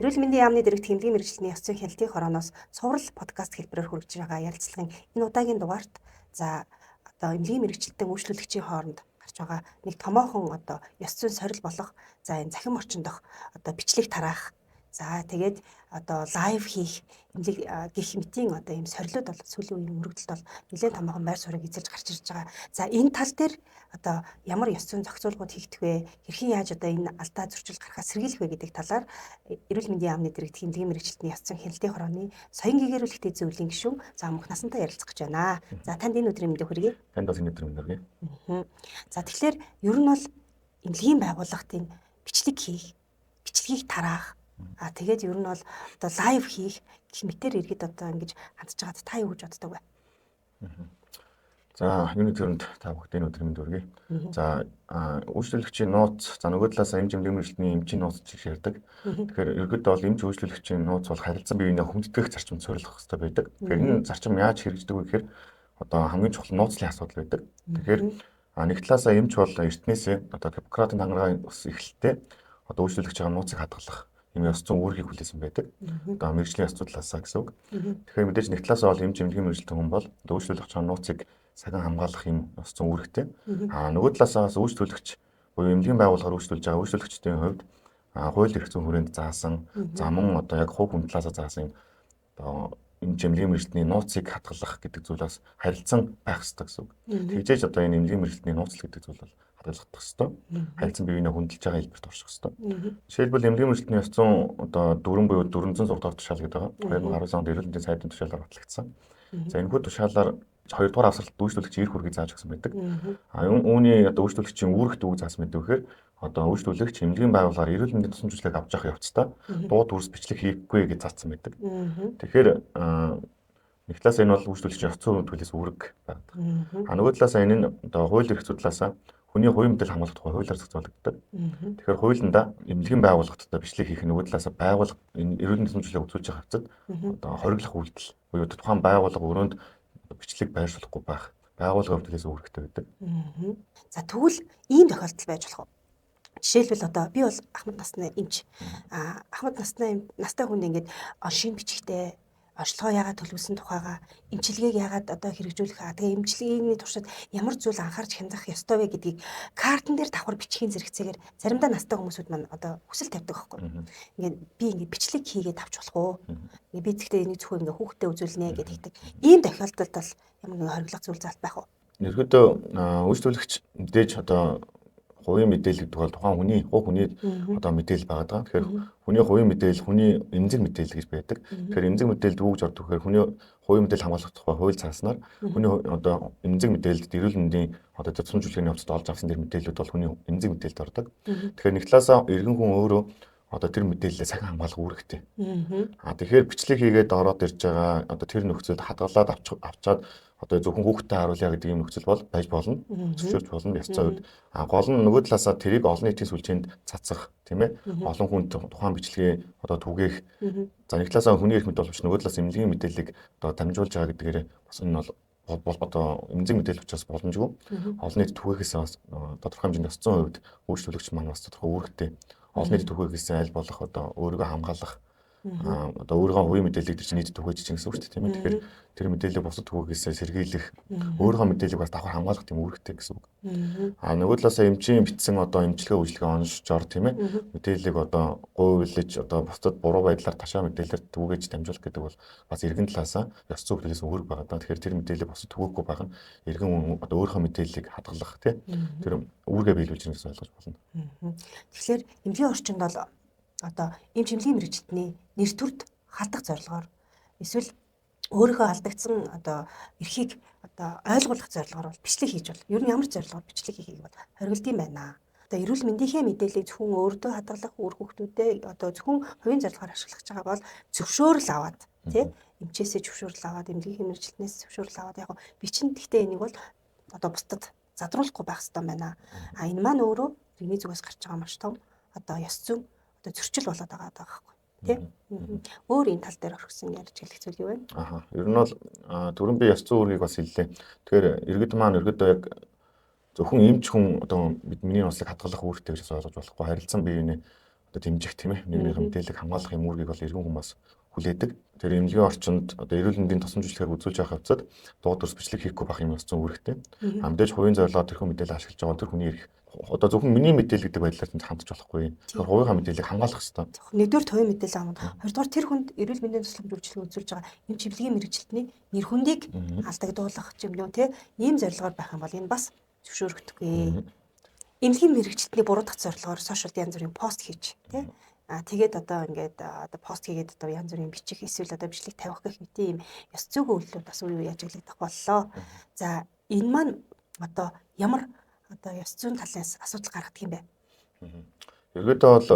Эрүүл мэндийн яамны дэрэгдэх эмнэлгийн мэргэжилтний ёс зүйн хяналтын хорооноос цуврал подкаст хэлбэрээр хүргэж байгаа ярилцлагын энэ удаагийн дугаарт за одоо эмнэлгийн мэргэжилтэн үйлчлүүлэгчийн хооронд гарч байгаа нэг томоохон одоо ёс зүйн сорил болох за энэ цахим орчинд одоо бичлэг тараах, за тэгээд одоо live хийх эмнэлэг гэх мэтийн одоо ийм сорилууд бол сүүлийн үеийн мөрөгдөлд бол нэлээд томоохон байр суурийг эзэлж гарч ирж байгаа. За энэ тал дээр одоо ямар ёс зүйн зохицуулгууд хийгдэх вэ? Хэрхэн яаж одоо энэ алдаа зөрчил гарахаас сэргийлэх вэ гэдэг талаар эрүүл мэндийн яамны дэргэдэх эмнэлгийн мэргэжилтний ёс зүйн хяналтын хорооны соён гэгээрүүлэхтэй зөвлөлийн гишүүн за мөнх насантай ярилцах гэж байна. За танд энэ өдрийн мэндийг хүргэе. Танд бас энэ өдрийн мэндийг хүргэе. За тэгэхээр ер нь бол эмнэлгийн байгууллагт энэ бичлэг хийх, бичлэгийг тараах, а тэгээд ер нь бол одоо live хийх гэх мэтэр иргэд одоо ингэж хандж байгаад та юу гэж боддог вэ? За юуны төрөнд та бүхэнд энэ өдрийн мэнд хүргэе. За үйлчлүүлэгчийн нууц, за нөгөө талаас эмч эмнэлгийн мэргэжилтний эмчийн нууц гэж ярьдаг. Тэгэхээр ерөнхийдөө бол эмч үйлчлүүлэгчийн нууц бол харилцан биеийн хүндэтгэх зарчимд суурилах хэрэгтэй байдаг. Тэгэхээр энэ зарчим яаж хэрэгждэг вэ гэхээр одоо хамгийн чухал нууцлын асуудал байдаг. Тэгэхээр нэг талаасаа эмч бол эртнээсээ одоо Гиппократын тангараг ус эхэлтээ одоо үйлчлүүлэгчийн нууцыг хадгалах юм ёс зүйн үүргийг хүлээсэн байдаг. Одоо мэргэжлийн ёс зүй талаасаа гэсэн үг. Тэгэхээр мэдээж нэг талаасаа бол эмч эмнэлгийн мэргэжилтэн хүн бол үйлчлүүлэгч нууцыг саган хамгаалах юм ёс зүйн үүрэгтэй. А нөгөө талаасаа бас үйлчлүүлэгч буюу эмнэлгийн байгууллагаар үйлчлүүлж байгаа үйлчлүүлэгчдийн хувьд хууль эрх зүйн хүрээнд заасан, за мөн одоо яг хувь хүн талаасаа заасан одоо эмч эмнэлгийн мэргэжилтний нууцыг хадгалах гэдэг зүйл бас харилцан байх ёстой гэсэн үг. Тэгжээж одоо энэ эмнэлгийн мэргэжилтний нууцлал гэдэг зүйл бол хадгалагдах ёстой. Харилцан биеийг хөндлөж байгаа хэлбэрт орших ёстой. Жишээлбэл эмнэлгийн мэргэжилтний ёс зүйн одоо 4 буюу 406 дугаар тушаал гэдэг байгаа. 2019 онд эрүүл мэндийн сайдын тушаалаар батлагдсан. За энэхүү тушаалаар 2 дугаар авсралт үйлчлүүлэгч эрх үүргийг зааж өгсөн байдаг. А үүний одоо үйлчлүүлэгчийн үүрэгт үг заасан байдаг вэхээр одоо үйлчлүүлэгч эмнэлгийн байгууллагаар эрүүл мэндийн тусламж үйлчилгээг авч явах явцдаа дуу дүрс бичлэг хийхгүй гэж заасан байдаг. Тэгэхээр нэг талаас энэ бол үйлчлүүлэгчийн ёс зүйн төлөөс үүрэг байдаг. А нөгөө талаас энэ нь одоо хууль эрх зүйн талаас хүний хувийн мэдээлэл хамгаалах тухай хуулиар зохицуулагддаг. Тэгэхээр хуулиндаа эмнэлгийн байгууллагад бичлэг хийх нөгөө талаас байгууллага энэ эрүүл мэндийн тусламж үйлчилгээг үзүүлж байгаа явцад одоо хориглох үйлдэл буюу тухайн байгууллага өрөөнд бичлэг байршуулахгүй байх байгууллагын хувьд үүрэгтэй байдаг. За тэгвэл ийм тохиолдол байж болох уу? Жишээлбэл одоо би бол ахмад насны эмч. Ахмад насны настай хүнд ингээд шин бичгтэй онцлогоо яагаад төлөвлөсөн тухайга эмчилгээг яагаад одоо хэрэгжүүлэх, тэгээ эмчилгээний туршид ямар зүйл анхаарч хянах ёстой вэ гэдгийг картан дээр давхар бичгийн зэрэгцээгээр заримдаа настай хүмүүсүүд маань одоо хүсэл тавьдаг байхгүй. Ингээд би ингээд бичлэг хийгээд авч болох уу? Ингээд би тэгтээ энийг зөвхөн ингээд хүүхдэд үзүүлнэ гэдэг. Ийм тохиолдолд бол ямар нэгэн хориглох зүйл заалт байх уу? Ерөнхийдөө үйлчлүүлэгч мэдээж одоо хувийн мэдээлэл гэдэг бол тухайн хүний хувь хүний одоо мэдээлэл байгаа даа. Тэгэхээр хүний хувийн мэдээлэл, хүний эмзэг мэдээлэл гэж байдаг. Тэгэхээр эмзэг мэдээлэлд юу гэж ордог гэхээр хүний хувийн мэдээлэл хамгаалах тухай хууль зааснаар хүний одоо эмзэг мэдээлэлд эрүүл мэндийн одоо тусламж үйлчилгээний явцад олж авсан тэр мэдээллүүд бол хүний эмзэг мэдээлэлд ордог. Тэгэхээр нэг талаасаа эргэн хүн өөрөө одоо тэр мэдээлэлээ сахин хамгаалах үүрэгтэй. А тэгэхээр бичлэг хийгээд ороод ирж байгаа одоо тэр нөхцөлд хадгалаад авчаад одоо зөвхөн хүүхдтэй харуулъя гэдэг юм нөхцөл бол байж болно. Зөвшөөрч болно ёс зүйн хувьд. А гол нь нөгөө талаасаа тэрийг олон нийтийн сүлжээнд цацах, тийм ээ. Олон хүнд тухайн бичлэгээ одоо түгээх. За нэг талаасаа хүний эрх мэдэл боловч нөгөө талаас эмнэлгийн мэдээллийг одоо дамжуулж байгаа гэдгээр бас энэ бол одоо эмзэг мэдээлэл учраас боломжгүй. Олон нийт түгээхээс бас тодорхой хэмжээнд ёс зүйн хувьд үйлчлүүлэгч маань бас тодорхой үүрэгтэй. Олон нийт түгээхээс аль болох одоо өөрийгөө хамгаалах, одоо өөрийнхөө хувийн мэдээллийг тэр чинь нийтэд түгээж чинь гэсэн үг шүү дээ, тийм ээ. Тэгэхээр тэр мэдээллийг бусад түгээхээс сэргийлэх, өөрийнхөө мэдээллийг бас давхар хамгаалах тийм үүрэгтэй гэсэн үг. А нөгөө талаасаа эмчийн бичсэн одоо эмчилгээ үйлчилгээ оншиж ор, тийм ээ. Мэдээллийг одоо гуйлж одоо бусдад буруу байдлаар ташаа мэдээлэлээр түгээж дамжуулах гэдэг бол бас эргэн талаасаа ёс зүйн төлөөс үүрэг байгаа даа. Тэгэхээр тэр мэдээллийг бусад түгээхгүй байх нь эргэн одоо өөрийнхөө мэдээллийг хадгалах, тийм тэр үүргээ биелүүлж байгаа гэсэн ойлгож болно. Тэгэхээр эмнэлгийн орчинд бол одоо эмч эмнэлгийн мэргэжилтний нэр төрд халдах зорилгоор эсвэл өөрийнхөө алдагдсан одоо эрхийг одоо ойлгуулах зорилгоор бол бичлэг хийж бол ер нь ямар зорилгоор бичлэг хийхийг бол хориглодог юм байна. Одоо эрүүл мэндийнхээ мэдээллийг зөвхөн өөртөө хадгалах, үр хүүхдүүдэд одоо зөвхөн хувийн зорилгоор ашиглах гэж байгаа бол зөвшөөрөл аваад, тий, эмчээсээ зөвшөөрөл аваад, эмнэлгийн мэргэжилтнээс зөвшөөрөл аваад яг бичин гэхдээ энийг бол одоо бусдад задруулахгүй байх хэрэгтэй байна. А энэ маань өөрөө иргэний зүгээс гарч байгаа маш том одоо ёс зүйн одоо зөрчил болоод байгаа байхгүй тий. Өөр энэ тал дээр орхисон ярьж хэлэх зүйл юу вэ? Аха. Ер нь бол түрүүн би ёс зүйн үүргийг бас хэллээ. Тэгэхээр иргэд маань ерөөдөө яг зөвхөн эмч хүн одоо миний нууцлыг хадгалах үүрэгтэй гэж ойлгож болохгүй. Харилцан биеийн одоо дэмжих, тийм ээ, нийгмийн мэдээллийг хамгаалах юм үүргийг бол иргэн хүмүүс хүлээдэг. Тэр эмнэлгийн орчинд одоо эрүүл мэндийн тусламж үйлчилгээг үзүүлж явах явцад дуу дүрс бичлэг хийхгүй байх юм ёс зүйн үүрэгтэй. Мэдээж хувийн зорилгоор тэрхүү мэдээлэл ашиглаж байгаа тэр хүний эрх одоо зөвхөн миний мэдээлэл гэдэг байдлаар тэнд хандж болохгүй. Тэгэхээр хувийнхаа мэдээллийг хамгаалах ёстой. Нэгдүгээр хувийн мэдээлэл хамгаалах. Хоёрдугаар тэр хүнд эрүүл мэндийн тусламж үйлчилгээ үзүүлж байгаа эмч эмнэлгийн мэргэжилтний нэр хүндийг алдагдуулах юм уу те ийм зорилгоор байх юм бол энэ бас зөвшөөрөгдөхгүй. Эмнэлгийн мэргэжилтний буруутгах зорилгоор сошиалд янз бүрийн пост хийж те тэгээд одоо ингээд одоо пост хийгээд одоо янз бүрийн бичих эсвэл одоо бичлэг тавих гэх мэт ийм ёс зүйн үйлдэлүүд бас үе үе ажиглагдах боллоо. За энэ маань одоо ямар одоо ёс зүйн талаас асуудал гаргадаг юм бэ? Ерөөдөө бол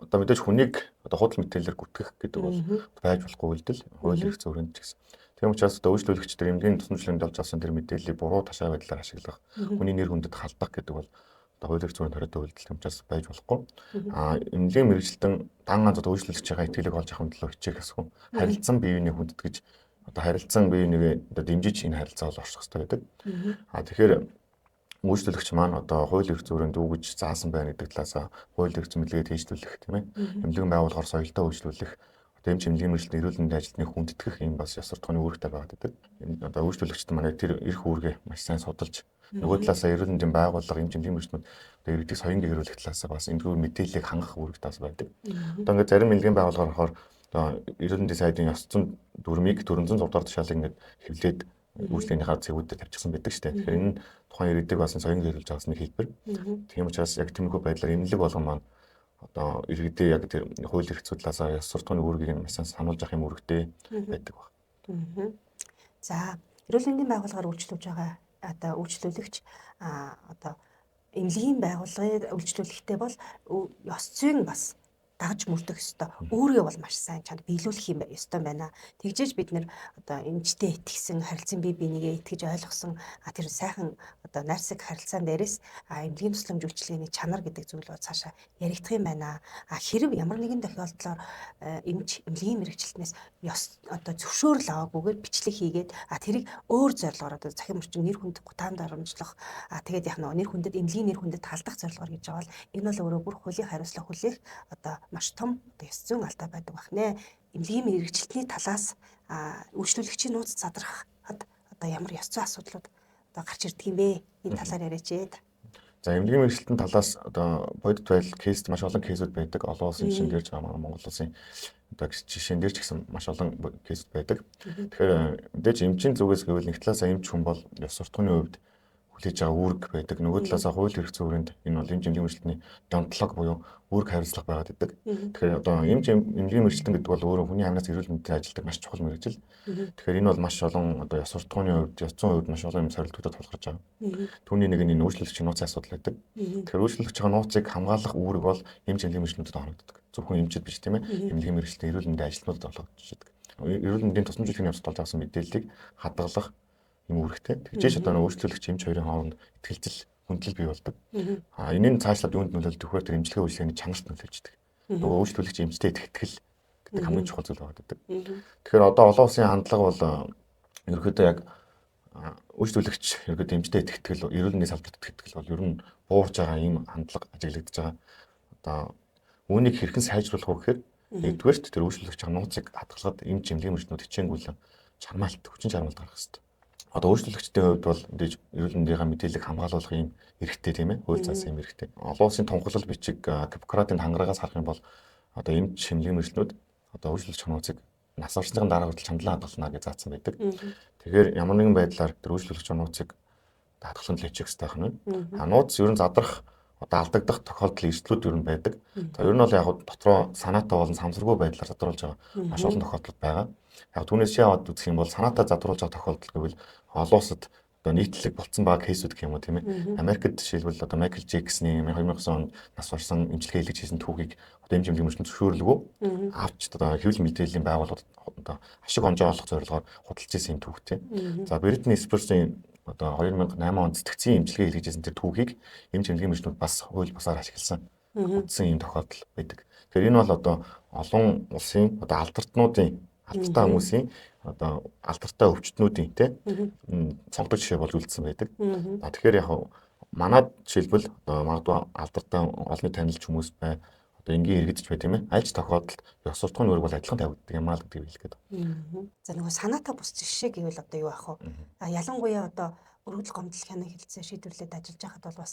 одоо мэдээж хүнийг одоо худал мэдээлэлээр гүтгэх гэдэг бол байж болохгүй үйлдэл, хууль эрх зүйн ч гэсэн. Тийм учраас одоо үйлчлүүлэгч тэр эмнэлгийн тусламжлалд олж авсан тэр мэдээллийг буруу ташаа байдлаар ашиглах, хүний нэр хүндэд халдах гэдэг бол одоо хууль эрх зүйн хориотой үйлдэл, тийм учраас байж болохгүй. Эмнэлгийн мэргэжилтэн дан ганц одоо үйлчлүүлэгчийн итгэлийг олж авахын төлөө хичээх ёсгүй. Харилцан бие биений хүндэтгэж одоо харилцан бие биенийгээ одоо дэмжиж энэ харилцаа бол орчих ёстой байдаг. Тэгэхээр үйлчлүүлэгч маань одоо хууль эрх зүйн дүүгэж заасан байна гэдэг талаас хууль эрх зүйн мэдлэгээ тийшлүүлэх, тийм ээ. Эмнэлгийн байгууллагаар соёлтой үйлчлүүлэх, одоо эмч эмнэлгийн мэргэжилтний эрүүл мэндийн ажилтныг хүндэтгэх ийм бас ёс суртахууны үүрэгтэй байгаад байдаг. Одоо үйлчлүүлэгчд маань тэр эрх үүргээ маш сайн судалж нөгөө талаасаа эрүүл мэндийн байгууллага эмч эмнэлгийн мэргэжилтнүүд одоо иргэдийг соён гэрүүлэх талаасаа бас эндгээр мэдээллийг хангах үүрэгтэй бас байдаг. Одоо ингээд зарим эмнэлгийн байгууллагаар болохоор одоо эрүүл мэндийн сайдын ёс зүйн дүрмийг 406 дугаар тушаалыг ингээд хэвлээд үйлчлэгээнийхээ цэгүүдэд тавьчихсан байдаг шүү дээ. Тэгэхээр энэ нь тухайн иргэдийг бас соён гэрүүлж байгаас нэг хэлбэр. Тийм учраас яг тиймэрхүү байдлаар эмнэлэг болгон маань одоо иргэдээ яг тэр хууль эрх зүйн талаасаа ёс суртахууны үүргийг нь маш сайн сануулж авах юм үүрэгтэй байдаг баг. За эрүүл мэндийн байгууллагаар үйлчлүүлж байгаа одоо үйлчлүүлэгч одоо эмнэлгийн байгууллагыг үйлчлүүлэхдээ бол ёс зүйн бас дагаж мөрдөх ёстой. Өөрийгөө бол маш сайн чанд биелүүлэх юм ёстой байна. Тэгжээж бид нэр одоо эмчтэй итгэсэн, харилцан бие бинийгээ итгэж ойлгосон тэр сайхан одоо найрсаг харилцаан дээрээс эмнэлгийн тусламж үйлчилгээний чанар гэдэг зүйл бол цаашаа яригдах юм байна. Хэрв ямар нэгэн тохиолдлоор эмч эмнэлгийн мэргэжилтнээс ёс одоо зөвшөөрөл аваагүйгээр бичлэг хийгээд тэрийг өөр зорилгоор одоо цахим орчин нэр хүнд гутаан дарамжлах тэгээд яг нэр хүндэд эмнэлгийн нэр хүндэд халдах зорилгоор гэж байгаа бол энэ бол өөрөө бүр хуулийн хариуцлага хүлээх одоо маш том ёс зүйн алдаа байдаг байх нэ. Эмнэлгийн мэргэжилтний талаас үйлчлүүлэгчийн нууц задрахад одоо ямар ёс зүйн асуудлууд одоо гарч ирдэг юм бэ? Энэ талаар яриач ээ. За эмнэлгийн мэргэжилтэн талаас одоо бодит байдал кейс маш олон кейсүүд байдаг. Олон улсын жишээн дээр ч Монгол улсын одоо жишээн дээр ч гэсэн маш олон кейсүүд байдаг. Тэгэхээр мэдээж эмчийн зүгээс гэвэл нэг талаасаа эмч хүн бол ёс суртахууны хувьд хүлээж байгаа үүрэг байдаг. Нөгөө талаасаа хууль эрх зүйн энэ бол эмч эмнэлгийн мэргэжилтний донтлог буюу үүрэг хариуцлага байгаад байдаг. Тэгэхээр одоо эмч эмнэлгийн мэргэжилтэн гэдэг бол өөрөө хүний амнаас эрүүл мэндийн ажилладаг маш чухал мэргэжил. Тэгэхээр энэ бол маш олон одоо ёс суртахууны хувьд, ёс зүйн хувьд маш олон юм сорилтуудад тулгарч байгаа. Түүний нэг нь энэ үйлчлүүлэгчийн нууцын асуудал байдаг. Тэгэхээр үйлчлүүлэгчийн нууцыг хамгаалах үүрэг бол эмч эмнэлгийн мэргэжилтнүүдэд оногддог. Зөвхөн эмчид биш, тийм ээ. Эмнэлгийн мэргэжилтэн эрүүл мэндийн ажилтнуудад олгогддог. Эрүүл мэндийн тусламж үйлчилгээний явцад олж авсан мэдээллийг хадгалах юм үүрэгтэй. Тэгжээж одоо нэг үйлчлүүлэгч эмч хоёрын хооронд итгэлцэл, хүндлэл бий болдог. Энэ нь цаашлаад юунд нөлөөлдөг вэ? Тэр эмчилгээ үйлчилгээний чанарт нөлөөлждөг. Нөгөө үйлчлүүлэгч эмчтэй итгэл гэдэг хамгийн чухал зүйл байгаа гэдэг. Тэгэхээр одоо олон улсын хандлага бол ерөнхийдөө яг үйлчлүүлэгч ерөнхийдөө эмчтэй итгэл, эрүүл мэндийн салбарт итгэл бол ер нь буурж байгаа ийм хандлага ажиглагдаж байгаа. Одоо үүнийг хэрхэн сайжруулах вэ гэхээр нэгдүгээрт тэр үйлчлүүлэгчийн нууцыг хадгалахад эмч эмнэлгийн мэргэжилтнүүд хичээнгүйлэн чармаалт, хүчин чармаалт гаргах хэрэгтэй. Одоо үйлчлүүлэгчдийн хувьд бол мэдээж эрүүл мэндийн мэдээллийг хамгаалуулах юм эрхтэй, тийм ээ, хууль заасан юм эрхтэй. Олон улсын тунхаглал бичиг Гиппократын хангараагаас харах юм бол одоо эмч эмнэлгийн мэргэжилтнүүд одоо үйлчлүүлэгч нууцыг нас орсныхын дараа хүртэл чандлан хадгална гэж заасан байдаг. Тэгэхээр ямар нэгэн байдлаар тэр үйлчлүүлэгч нууцыг хадгалах нь хичээх хэрэгтэй байна. Нууц ер нь задрах одоо алдагдах тохиолдол эрсдлүүд ер нь байдаг. За ер нь бол яг дотроо санаатай болон самсаргүй байдлаар задруулж байгаа маш олон тохиолдол байгаа. Яг түүнээс шээ аваад үзэх юм бол санаатай задруулж байгаа тохиолдол гэвэл олон улсад одоо нийтлэг болцсон байгаа кейсүүд гэх юм уу, тийм ээ. Америкт жишээлбэл одоо Майкл Джексны 2009 онд нас барсан эмчилгээ хийлгэж хийсэн түүхийг одоо эмч эмнэлгийн мөрчлөн зөвшөөрлгүй авч одоо хэвлэл мэдээллийн байгууллагууд одоо ашиг онжоо олох зорилгоор худалдаж исэн юм түүхтэй. За Бритни Спирсийн одоо 2008 онд сэтгцийн эмчилгээ хийлгэж исэн тэр түүхийг эмч эмнэлгийн мөрчлөнүүд бас хууль бусаар ашигласан, үдсэн юм тохиолдол байдаг. Тэгэхээр энэ бол одоо олон улсын одоо алдартнуудын, алдартай хүмүүсийн одоо алдартай өвчтнүүдийн тий цогдог жишээ болж үлдсэн байдаг. Тэгэхээр яг манад жишээлбэл одоо магадгүй алдартай олонний танилж хүмүүс бай. одоо энгийн иргэдч бай тийм ээ. Аль ч тохиолдолд ёс суртахууны үүрэг бол адилхан тавигддаг юм аа л гэдгийг хэлэх гээд. За нөгөө санаатай бус жишээ гэвэл одоо юу ах вэ? А ялангуяа одоо өргөдөл гомдол хянан хэлцээ шийдвэрлээд ажиллаж байхад бол бас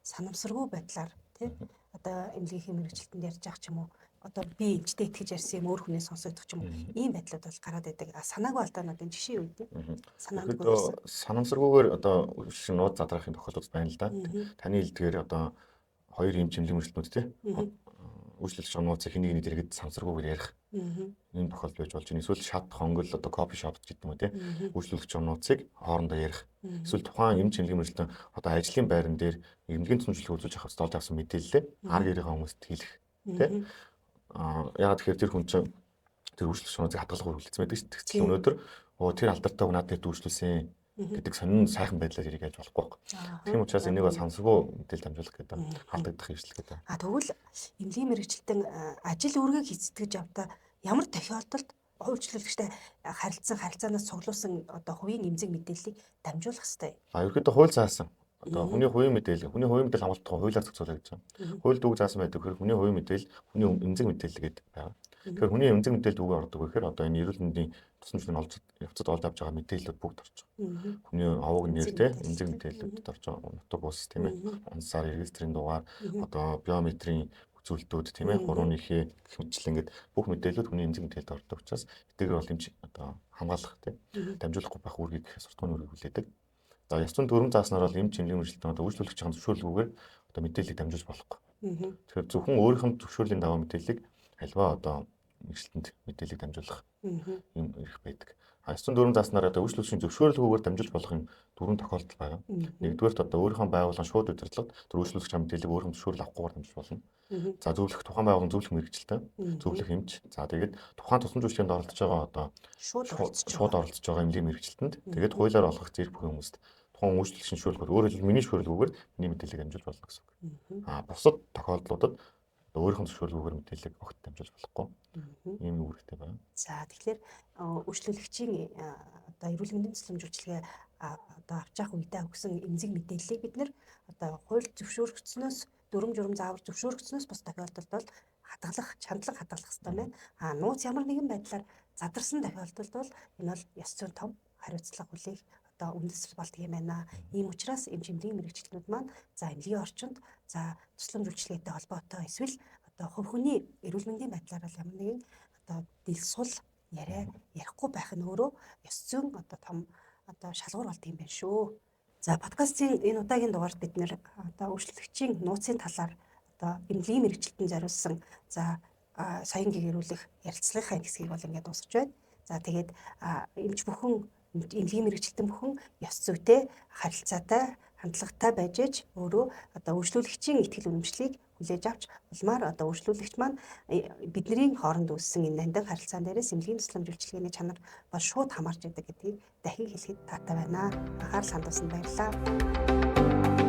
санамсаргүй байдлаар тий одоо эмнэлгийн мэргэжилтэнд ярьж байгаа ч юм уу, одоо би эмчтэй итгэж ярьсан юм өөр хүнээс сонсогдох ч юм уу, ийм байдлууд бол гараад байдаг. А санаагүй алдаануудын жишээ юу гэдэг? Санаандгүй санамсаргүйгээр одоо шин нууц задрахын тохиолдол байна л да. Таны хэлдгээр одоо хоёр эмч эмнэлгийн мэргэжилтнүүд тий үйлчлүүлж байгаа нууцыг хин нэгний дэргэд самсаргүйгээр ярих ийм тохиолдол байж болж байна. Эсвэл шат хонгол одоо кофе шоп гэдэг юм уу тий үйлчлүүлж байгаа нууцыг хоорондоо ярих. Эсвэл тухайн эмч эмнэлгийн мэргэжилтэн одоо ажлын байран дээр эмнэлгийн тусламжлалыг үзүүлж авах олж авсан мэдээллээ ар гэрийнхээ хүмүүст хэлэх тий. Яагаад тэгэхээр тэр хүн чинь тэр үйлчлүүлж нууцыг хадгалах үргэлжлэсэн байдаг шүү дээ. Тэгтэл өнөөдөр тэр алдартай үг над дээр дүүжлүүлсэн гэдэг сонин сайхан байдлаар хэрэг яаж болохгүй байхгүй. Тийм учраас энийг бас самсаргүй мэдээлэл дамжуулах гэдэг алдагдах эрсдэл гэдэг. А тэгвэл эмнэлгийн мэргэжилтэн ажил үүргийг гүйцэтгэж явдаа ямар тохиолдолд үйлчлүүлэгчтэй харилцан харилцаанаас цуглуулсан одоо хувийн эмзэг мэдээллийг дамжуулах ёстой? А ерөнхийдөө хууль заасан. Одоо хүний хувийн мэдээлэл, хүний хувийн мэдээлэл хамгаалах тухай хуулиар зохицуулаа гэж байна. Хуульд үг заасан байдаг гэхээр хүний хувийн мэдээлэл, хүний эмзэг мэдээлэл гэдэг байгаа. Тэгэхээр хүний эмзэг мэдээлэлд үгүй ордог гэхээр одоо энэ эрүүл мэндийн тусламжлалын олж явцад олж авч байгаа мэдээллүүд бүгд орж байгаа. Хүний овог нэр те эмзэг мэдээллүүдэд орж байгаа. Нутаг ус тийм ээ, онцсаар регистрийн дугаар, одоо биометрийн үзүүлэлтүүд тийм ээ, хурууны хээ гэх мэтчлэн ингээд бүх мэдээллүүд хүний эмзэг мэдээлэлд ордог учраас эдгээр бол эмч одоо хамгаалах тийм дамжуулахгүй байх үүргийг суртахууны үүргийг хүлээдэг. За ёс зүйн дүрм зааснаар бол эмч эмнэлгийн мэргэжилтэн одоо үйлчлүүлэгчийн зөвшөөрлгүйгээр одоо мэдээллийг дамжуулж болохгүй. Тэгэхээр зөвхөн өөрийнх нь зөвшөөрлийн дагуу мэдээллийг альва одоо мэргэжилтэнд мэдээллийг дамжуулах юм эрх байдаг. А ёс зүйн дүрм зааснаар одоо үйлчлүүлэгчийн зөвшөөрлгүйгээр дамжуулж болох юм дөрвөн тохиолдол байгаа. Нэгдүгээрт одоо өөрийнхөө байгууллагын шууд удирдлагад тэр үйлчлүүлэгчийн мэдээллийг өөрийнх нь зөвшөөрөл авахгүйгээр дамжуулж болно. За зөвлөх тухайн байгууллагын зөвлөх мэргэжилтэн, зөвлөх эмч. За тэгээд тухайн тусламж үйлчилгээнд оролцож байгаа одоо шууд оролцож байгаа эмнэлгийн мэргэжилтэнд тэгээд хуулиар олгох зэрэг бүх хүмүүст тухайн үйлчлүүлэгчийн зөвшөөрлгүйгээр, өөрөөр хэлбэл миний зөвшөөрлгүйгээр миний мэдээллийг дамжуулж болно гэсэн үг. А бусад тохиолдлуудад өөрийнх нь зөвшөөрлгүйгээр мэдээллийг огт дамжуулж болохгүй. Ийм үүрэгтэй байна. За тэгэхээр үйлчлүүлэгчийн одоо эрүүл мэндийн тусламж үйлчилгээ одоо авч явах үедээ өгсөн эмзэг мэдээллийг бид нэр одоо хууль зөвшөөрөгдснөөс дүрм журам заавар зөвшөөрөгдснөөс бус тохиолдолд бол хадгалах, чандлага хадгалах хэрэгтэй байна. А нууц ямар нэгэн байдлаар задарсан тохиолдолд бол энэ бол ёс зүйн том хариуцлага хүлээх одоо үндэс болдго юм байна. Ийм учраас эмч эмнэлгийн мэргэжилтнүүд маань за эмнэлгийн орчинд за тусламж үйлчилгээтэй холбоотой эсвэл одоо хувь хүний эрүүл мэндийн байдлаар л ямар нэгэн одоо дэлсул яриа ярихгүй байх нь өөрөө ёс зүйн одоо том одоо шалгуур болдго юм байна шүү. За подкастын энэ удаагийн дугаард бид нэр одоо үйлчлэгчийн нууцын талаар одоо эмнэлгийн мэргэжилтэнд зориулсан за соён гэрүүлэх ярилцлагын хэсгийг бол ингээд дуусгаж байна. За тэгээд эмч бүхэн эмнэлгийн мэргэжилтэн бүхэн ёс зүйтэй, харилцаатай, хандлагатай байж ээж өөрөө одоо үйлчлүүлэгчийн итгэл үнэмшлийг хүлээж авч улмаар одоо үйлчлүүлэгч маань бидний хооронд үүссэн энэ нандин харилцаан дээрээс эмнэлгийн тусламж үйлчилгээний чанар бол шууд хамаарч байдаг гэдгийг дахин хэлэхэд таатай байна. Анхаарал хандуулсанд баярлалаа.